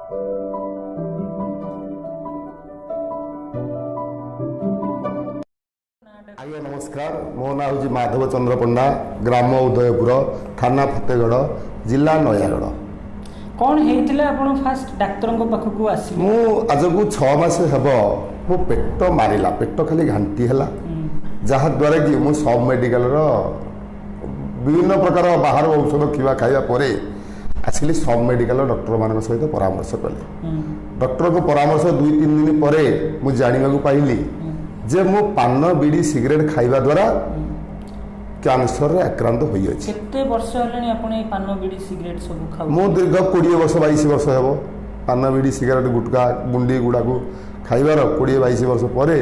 ଆଜ୍ଞା ନମସ୍କାର। ମୋ ନାଁ ହେଉଛି ମାଧବ ଚନ୍ଦ୍ର ପଣ୍ଡା, ଗ୍ରାମ ଉଦୟପୁର, ଥାନା ଫତେଗଡ଼, ଜିଲ୍ଲା ନୟାଗଡ଼। କ'ଣ ହେଇଥିଲା, ଆପଣ ଫାଷ୍ଟ ଡାକ୍ତରଙ୍କ ପାଖକୁ ଆସିଲେ? ମୁଁ ଆଜକୁ 6 ମାସ ହେବ ମୋ ପେଟ ମାରିଲା, ପେଟ ଖାଲି ଘାଣ୍ଟି ହେଲା, ଯାହାଦ୍ୱାରା କି ମୁଁ ସବ୍ ମେଡ଼ିକାଲର ବିଭିନ୍ନ ପ୍ରକାର ବାହାର ଔଷଧ ଖାଇବା ପରେ ଆସିଲି। ସବ୍ ମେଡ଼ିକାଲ ଡକ୍ଟରମାନଙ୍କ ସହିତ ପରାମର୍ଶ କଲି। ଡକ୍ଟରଙ୍କ ପରାମର୍ଶ 2-3 ଦିନ ପରେ ମୁଁ ଜାଣିବାକୁ ପାଇଲି ଯେ ମୁଁ ପାନ, ବିଡ଼ି, ସିଗାରେଟ୍ ଖାଇବା ଦ୍ୱାରା କ୍ୟାନ୍ସରରେ ଆକ୍ରାନ୍ତ ହୋଇଅଛି। କେତେ ବର୍ଷ ହେଲାଣି ଆପଣ ଏଇ ପାନ, ବିଡ଼ି, ସିଗାରେଟ୍ ସବୁ ଖାଉ? ମୁଁ ଦୀର୍ଘ 20 ବର୍ଷ, 22 ବର୍ଷ ହେବ ପାନ, ବିଡ଼ି, ସିଗାରେଟ୍, ଗୁଟକା, ଗୁଣ୍ଡି ଗୁଡ଼ାକୁ ଖାଇବାର 20-22 ବର୍ଷ ପରେ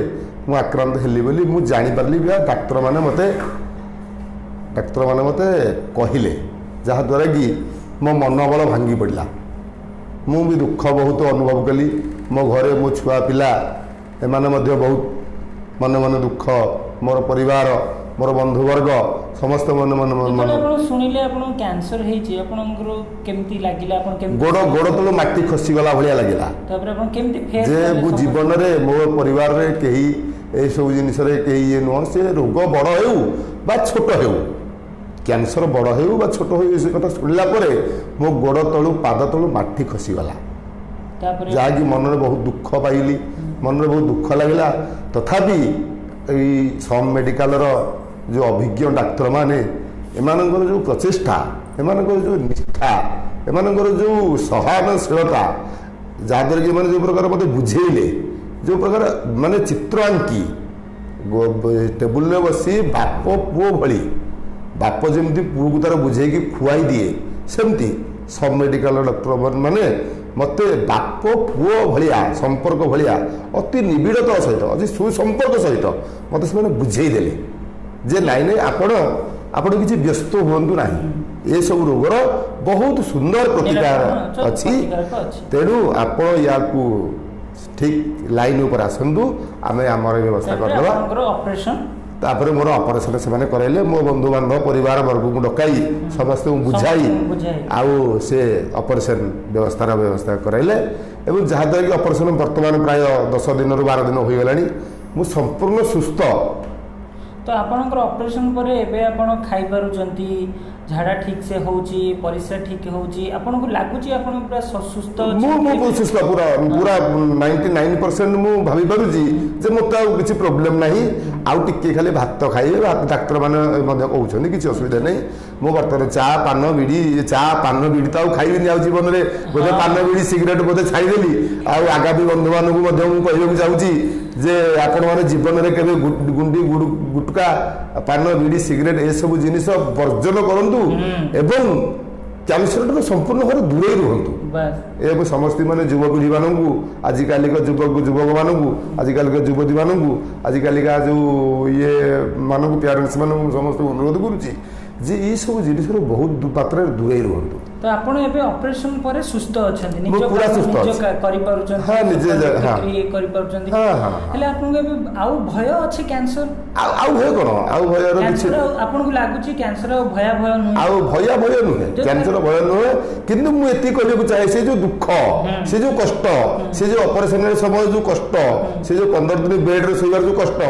ମୁଁ ଆକ୍ରାନ୍ତ ହେଲି ବୋଲି ମୁଁ ଜାଣିପାରିଲି ବା ଡାକ୍ତରମାନେ ମୋତେ କହିଲେ, ଯାହାଦ୍ୱାରା କି ମୋ ମନୋବଳ ଭାଙ୍ଗି ପଡ଼ିଲା। ମୁଁ ବି ଦୁଃଖ ବହୁତ ଅନୁଭବ କଲି। ମୋ ଘରେ ମୋ ଛୁଆ ପିଲା ଏମାନେ ମଧ୍ୟ ବହୁତ ମନେ ମନେ ଦୁଃଖ, ମୋର ପରିବାର, ମୋର ବନ୍ଧୁବର୍ଗ ସମସ୍ତେ ମନେ ମନେ ମନେ ଯେତେବେଳେ ଆପଣ ଶୁଣିଲେ ଆପଣଙ୍କୁ କ୍ୟାନ୍ସର ହେଇଛି, ଆପଣଙ୍କର କେମିତି ଲାଗିଲା? ଆପଣ କେମିତି ଗୋଡ଼ ତଳୁ ମାଟି ଖସିଗଲା ଭଳିଆ ଲାଗିଲା। ତାପରେ ଆପଣ କେମିତି ଫେସ୍ ଯେ କଲେ ମୁଁ ଜୀବନରେ ମୋ ପରିବାରରେ କେହି ଏସବୁ ଜିନିଷରେ କେହି ଇଏ ନୁହଁ। ସେ ରୋଗ ବଡ଼ ହେଉ ବା ଛୋଟ ହେଉ, କ୍ୟାନ୍ସର ବଡ଼ ହେଉ ବା ଛୋଟ ହେଉ, ସେ କଥା ଶୁଣିଲା ପରେ ମୋ ଗୋଡ଼ ତଳୁ, ପାଦ ତଳୁ ମାଟି ଖସିଗଲା। ତାପରେ ଯାହାକି ମନରେ ବହୁତ ଦୁଃଖ ପାଇଲି, ମନରେ ବହୁତ ଦୁଃଖ ଲାଗିଲା। ତଥାପି ଏଇ ସମ୍ ମେଡ଼ିକାଲର ଯେଉଁ ଅଭିଜ୍ଞ ଡାକ୍ତରମାନେ, ଏମାନଙ୍କର ଯେଉଁ ପ୍ରଚେଷ୍ଟା, ଏମାନଙ୍କର ଯେଉଁ ନିଷ୍ଠା, ଏମାନଙ୍କର ଯେଉଁ ସହନଶୀଳତା, ଯାହାଦ୍ୱାରା କି ଏମାନେ ଯେଉଁ ପ୍ରକାର ମୋତେ ବୁଝେଇଲେ, ଯେଉଁ ପ୍ରକାର ମାନେ ଚିତ୍ର ଆଙ୍କି ଟେବୁଲରେ ବସି ବାପ ପୁଅ ଭଳି, ବାପ ଯେମିତି ପୁଅକୁ ତାର ବୁଝେଇକି ଖୁଆଇ ଦିଏ, ସେମିତି ସବ୍ ମେଡ଼ିକାଲ ଡକ୍ଟର ମାନେ ମୋତେ ବାପ ପୁଅ ଭଳିଆ ସମ୍ପର୍କ ଭଳିଆ ଅତି ନିବିଡ଼ତା ସହିତ, ଅତି ସୁସମ୍ପର୍କ ସହିତ ମୋତେ ସେମାନେ ବୁଝେଇ ଦେଲେ ଯେ ନାଇଁ ନାଇଁ, ଆପଣ କିଛି ବ୍ୟସ୍ତ ହୁଅନ୍ତୁ ନାହିଁ, ଏସବୁ ରୋଗର ବହୁତ ସୁନ୍ଦର ପ୍ରତିକାର ନିରାକରଣ ଅଛି, ପ୍ରତିକାରକ ଅଛି। ତେଣୁ ଆପଣ ୟାକୁ ଠିକ୍ ଲାଇନ୍ ଉପରେ ଆସନ୍ତୁ, ଆମେ ଆମର ବ୍ୟବସ୍ଥା ତାପରେ କରିଦେବା। ଆପଣଙ୍କର ଅପରେସନ? ତାପରେ ମୋର ଅପରେସନ ସେମାନେ କରାଇଲେ। ମୋ ବନ୍ଧୁବାନ୍ଧବ ପରିବାର ବର୍ଗଙ୍କୁ ଡକାଇ ସମସ୍ତଙ୍କୁ ବୁଝାଇ ସମସ୍ତଙ୍କୁ ବୁଝାଇ। ଆଉ ସେ ଅପରେସନ ବ୍ୟବସ୍ଥା କରାଇଲେ ଏବଂ ଯାହାଦ୍ୱାରା କି ଅପରେସନ ବର୍ତ୍ତମାନ ପ୍ରାୟ 10 ଦିନରୁ 12 ଦିନ ହୋଇଗଲାଣି, ମୁଁ ସମ୍ପୂର୍ଣ୍ଣ ସୁସ୍ଥ। ତ ଆପଣଙ୍କର ଅପରେସନ ପରେ ଏବେ ଆପଣ ଖାଇପାରୁଛନ୍ତି, ଝାଡ଼ା ଠିକ୍ ସେ ହେଉଛି, ପରିସ୍ରା ଠିକ୍ ହେଉଛି, ଆପଣଙ୍କୁ ଲାଗୁଛି ଆପଣ ପୁରା ସୁସ୍ଥ ମୁଁ ଅଛନ୍ତି? ମୁଁ ବହୁତ ସୁସ୍ଥ, ପୁରା ପୁରା 99% ମୁଁ ଭାବିପାରୁଛି ଯେ ମୋତେ ଆଉ କିଛି ପ୍ରୋବ୍ଲେମ୍ ନାହିଁ। ଆଉ ଟିକେ ଖାଲି ଭାତ ଖାଇବେ, ଭାତ ଡାକ୍ତରମାନେ ମଧ୍ୟ କହୁଛନ୍ତି କିଛି ଅସୁବିଧା ନାହିଁ। ମୁଁ ବର୍ତ୍ତମାନ ଚା ପାନ ବିଡ଼ି, ଚା ପାନ ବିଡ଼ି ତ ଆଉ ଖାଇବିନି ଆଉ ଜୀବନରେ ବୋଧେ, ପାନ ବିଡ଼ି ସିଗାରେଟ୍ ବୋଧେ ଛାଡ଼ିଦେଲି। ଆଉ ଆଗାମୀ ବନ୍ଧୁମାନଙ୍କୁ ମଧ୍ୟ ମୁଁ କହିବାକୁ ଚାହୁଁଛି ଯେ ଆପଣମାନେ ଜୀବନରେ କେବେ ଗୁଣ୍ଡି, ଗୁଟକା, ପାନ, ବିଡ଼ି, ସିଗାରେଟ୍ ଏସବୁ ଜିନିଷ ବର୍ଜନ କରନ୍ତୁ ଏବଂ କ୍ୟାନ୍ସରଠାରୁ ସମ୍ପୂର୍ଣ୍ଣ ଭାବରେ ଦୂରେଇ ରୁହନ୍ତୁ। ବାସ୍। ଏବଂ ସମସ୍ତ ମାନେ ଯୁବପିଢ଼ିମାନଙ୍କୁ, ଆଜିକାଲିକା ଯୁବକମାନଙ୍କୁ, ଆଜିକାଲିକା ଯୁବତୀମାନଙ୍କୁ, ଆଜିକାଲିକା ଯେଉଁ ଇଏ ମାନଙ୍କୁ, ପ୍ୟାରେଣ୍ଟସ୍ ମାନଙ୍କୁ ମୁଁ ସମସ୍ତଙ୍କୁ ଅନୁରୋଧ କରୁଛି ଯେ ଏଇସବୁ ଜିନିଷରୁ ବହୁତ ମାତ୍ରାରେ ଦୂରେଇ ରୁହନ୍ତୁ। ତ ଆପଣ ଏବେ ଅପରେସନ ପରେ ସୁସ୍ଥ ଅଛନ୍ତି? ମୁଁ ନିଜ ପୁରା କାମ ସୁସ୍ଥ ନିଜ ଅଛି। କରିପାରୁଛନ୍ତି? ହଁ, ନିଜେ ସକାଳୁ ହଁ। ଉଠିକି ଇଏ କରିପାରୁଛନ୍ତି? ହଁ, ହଁ, ହଁ। ହେଲେ ଆପଣଙ୍କୁ ଏବେ ଆଉ ଭୟ ଅଛି କ୍ୟାନ୍ସର? ଆଉ ଭୟ କ'ଣ? ଆଉ ଭୟର କିଛି କ୍ୟାନ୍ସର ଆଉ ଆପଣଙ୍କୁ ଲାଗୁଛି କ୍ୟାନ୍ସର ଆଉ ଭୟାଭୟ ନୁହେଁ? ଆଉ ଭୟାଭୟ ନୁହେଁ, କ୍ୟାନ୍ସର ଭୟ ନୁହେଁ। କିନ୍ତୁ ମୁଁ ଏତିକି କହିବାକୁ ଚାହେଁ, ସେ ଯୋଉ ଦୁଃଖ, ସେ ଯୋଉ କଷ୍ଟ, ସେ ଯୋଉ ଅପରେସନ ସମୟ ଯୋଉ କଷ୍ଟ, ସେ ଯୋଉ 15 ଦିନ ବେଡରେ ଶୋଇବାର ଯୋଉ କଷ୍ଟ,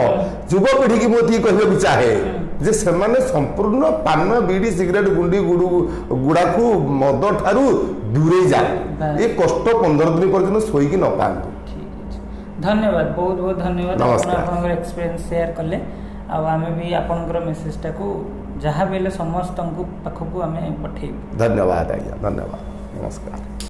ଯୁବପିଢ଼ିକି ମୁଁ ଏତିକି କହିବାକୁ ଚାହେଁ ଯେ ସେମାନେ ସମ୍ପୂର୍ଣ୍ଣ ପାନ, ବିଡ଼ି, ସିଗାରେଟ୍, ଗୁଣ୍ଡି, ଗୁଡ଼ାଖୁ, ମଦ ଠାରୁ ଦୂରେଇ ଯାଆନ୍ତୁ, ଏ କଷ୍ଟ 15 ଦିନ ପର୍ଯ୍ୟନ୍ତ ଶୋଇକି ନ ପାଆନ୍ତୁ। ଠିକ୍ ଅଛି, ଧନ୍ୟବାଦ, ବହୁତ ବହୁତ ଧନ୍ୟବାଦ। ଆପଣ ନମସ୍କାର। ଆପଣଙ୍କର ଏକ୍ସପିରିଏନ୍ସ ସେୟାର କଲେ, ଆଉ ଆମେ ବି ଆପଣଙ୍କର ମେସେଜଟାକୁ ଯାହା ବି ହେଲେ ସମସ୍ତଙ୍କୁ ପାଖକୁ ଆମେ ପଠେଇବୁ। ଧନ୍ୟବାଦ ଆଜ୍ଞା, ଧନ୍ୟବାଦ, ନମସ୍କାର।